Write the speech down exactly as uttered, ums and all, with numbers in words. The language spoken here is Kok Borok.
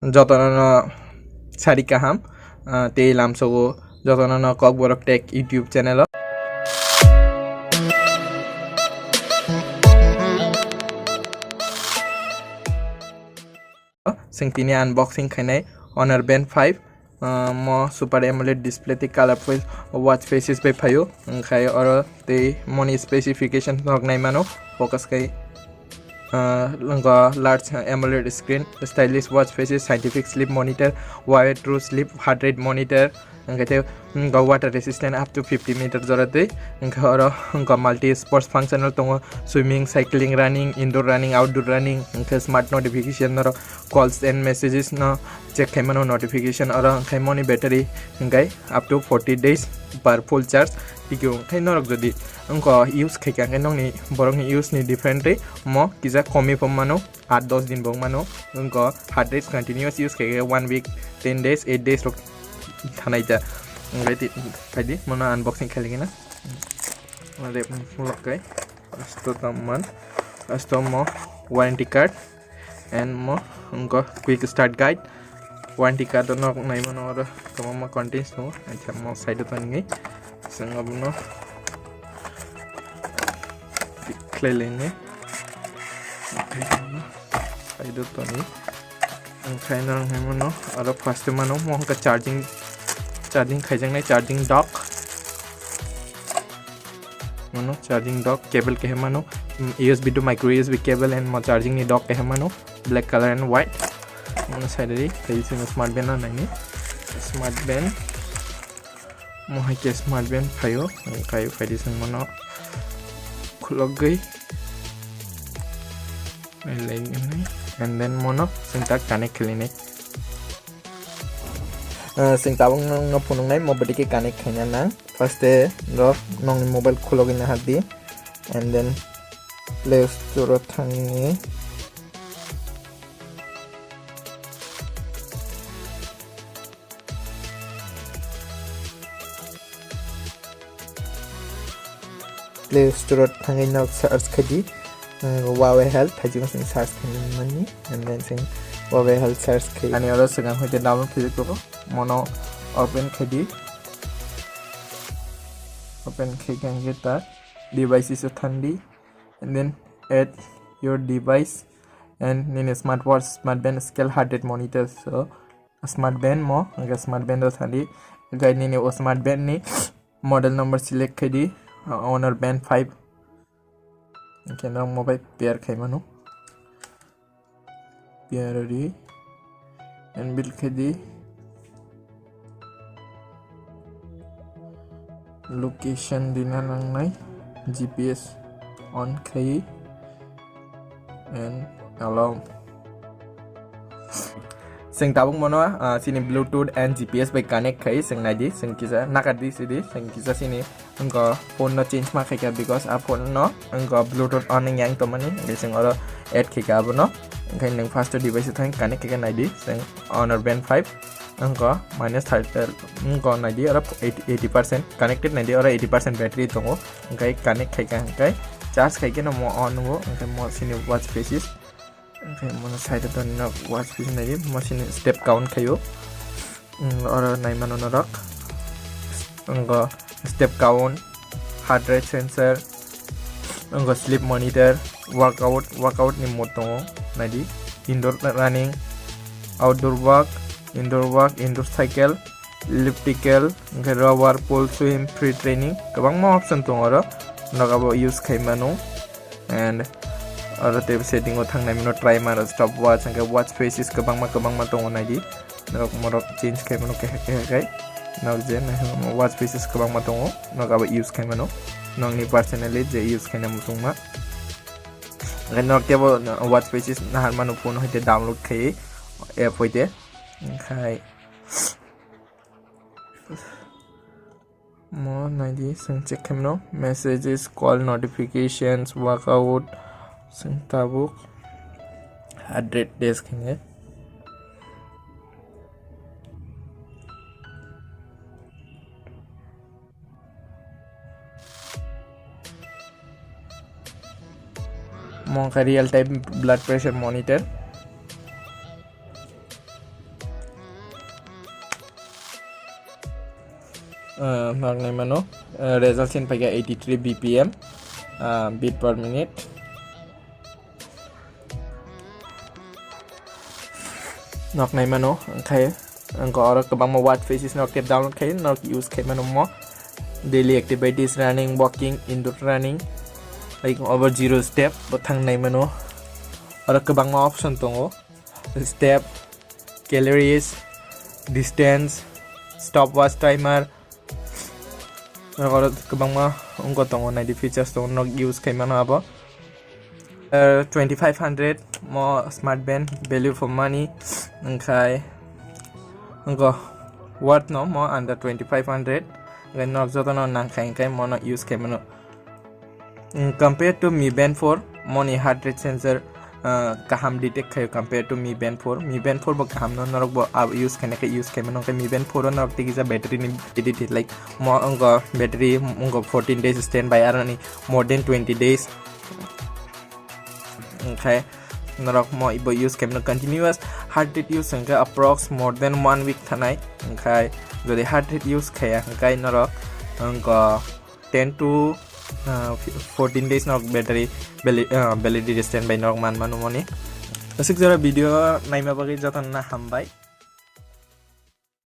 Jotono no sari kaham, ah, tei lamsogo jotono no Kokborok Tech YouTube channel o. Chwng tini unboxing khainai Honor Band five, ah, mo Super AMOLED display tei colorful watch faces bai phaio, wngkhai oro tei moni specification nok nai mano, focus khai, ah, wngkha large AMOLED screen, stylish watch faces, scientific sleep monitor, wired true sleep, heart rate monitor, wngkha tei, wngkha water resistant up to fifty meter jora twi, wngkha oro wngkha multi sports functional tongo, swimming, cycling, running, indoor running, outdoor running, wngkha smart notification norok calls and messages no check khaimano notification oro, wngkha moni battery hingkai up to forty days per full charge. Tiki wngkha norok jodi wngkha use khaikha hingkai nokni borokni use ni different tei mo kisa komi pho mano, aat dos din bo wngmano, wngkha heart rate continuous use khaikha one week, ten days, eight days rok thanai ta. Wngkha ti phaidi mono unboxing khailai na. Rep mulok kai. Asto tongman. Asto mo warranty card. And mo wngkha quick start guide. Warranty card no nai mano oro kwbangma contents tongo. Acha mo side o tongwi. Chwng abono khlai laini. Side o tongwi. Wngkha ino wngkha mano oro first mano mo wngkha charging, charging khaijaknai charging dock. Mano charging dock cable kehe mano, mm, U S B to micro U S B cable and mo charging ni dock kehe mano, black color and white. Mano side ri khai sino smart band na naini. Smart band. Mo hai ke smart band phaio, kai phaidi sing mano khulogwi. And then mono sing tak connect khwlini. Ah, sing tabuk nang no phunuknai mo bwdike connect khaina nang. First e rok nongni mobile khulogwi nahardi. And then Play Store o thangni. Play Store o thangwi nok search khaidi, uh, Huawei Health, hai jagao chwng search khaimani, and then chwng Huawei Health search khai. Ani oro swkang hwnkhe download khaijak tongo, mono open khaidi, open khaikha hwnkhe ta devices o thangdi, and then add your device and nini smartwatch, smart band, scale, heart rate monitor, so smart band mo, hwnkhe smart band o thangdi. Hwnkhe nini o smart band ni model number select khaidi, uh, Honor Band five. Hwnkhe norok mo bai pair khaimano. Pair ri. And build khaidi. Location dina nangnai. G P S on khai and allow. Chwng tabuk mono, ah, chini Bluetooth and G P S bai connect khai chwng naidi, chwng kisa nakardi sidi, chwng kisa chini wngkha phone no change ma khaikha because a phone no wngkha Bluetooth on wngya wng tongmani, hwnkhe chwng oro add khaikha abono. Hwnkhe nwng first device o thang connect khaikha naidi, chwng Honor Band five. Wngkha minus thirty, wngkha naidi oro eighty, eighty percent connected naidi, oro eighty percent battery tongo, hwnkhe connect khaikha hwnkhe charge khaikhe no mo on o, hwnkhe mo chini watch faces, hwnkhe mo side o tongni no watch faces naidi, mo chini step count khaio, mm, oro naimano norok, wngkha step count, heart rate sensor, wngkha sleep monitor, workout, workout ni mode tongo, naidi, indoor running, outdoor walk, indoor walk, indoor cycle, elliptical, hwnkhe rower, pool swim, free training, kwbangma option tongo oro, nogo abo use khai mano, and oro tei setting o thangnai mano, timer, stopwatch, hwnkhe watch faces kwbangma kwbangma tongo, naidi. Norok morok change khai mano keha keha khai. Norok je nai watch faces kwbangma tongo. Norok abo use khai mano. Nokni personally je use khaina muchungma. Hwnkhe norok teibo watch faces nahar mano phone hoite download khai app hoite. Khai. Mo naidi, chwng check khaimano, messages, call notifications, workout, chwng tabuk hundred days khainai. Mo wngkha real time blood pressure monitor. Nok naimano result sin paikha eighty three B P M, beat per minute. Nok naimano, onkhe, onkhe oro kwbangma watch faces nok tep download khai, nok use khai mano mo. Daily activities, running, walking, indoor running, like over zero step, bo thang naimano. Oro kwbangma option tongo, step, calories, distance, stopwatch timer, oro kwbangma wngkha tongo, naidi features tongo, nok use khai mano abo. Twenty five hundred mo smart band, value for money, onkhe wngkha worth no mo under twenty five hundred, onkhe nok jotono nangkha hinkhe mono use khai mano. Compare to Mi Band four, moni heart rate sensor kaham detect khayo compare to Mi Band four. Mi Band four bo kaham no, norok bo use khaina khe use khai mano, onkhe Mi Band four o norok tikisa battery ni validity, like mo wngkha battery wngkha fourteen days standby, aroni more than twenty days. Onkhe norok mo ibo use khai mano continuous heart rate use hinkhe approx more than one week thanai. Onkhe jodi heart rate use khaya hinkhe norok wngkha ten to fourteen days no battery validity standby norok man mano moni. Aswk jora video naima bagwi jotono hambai.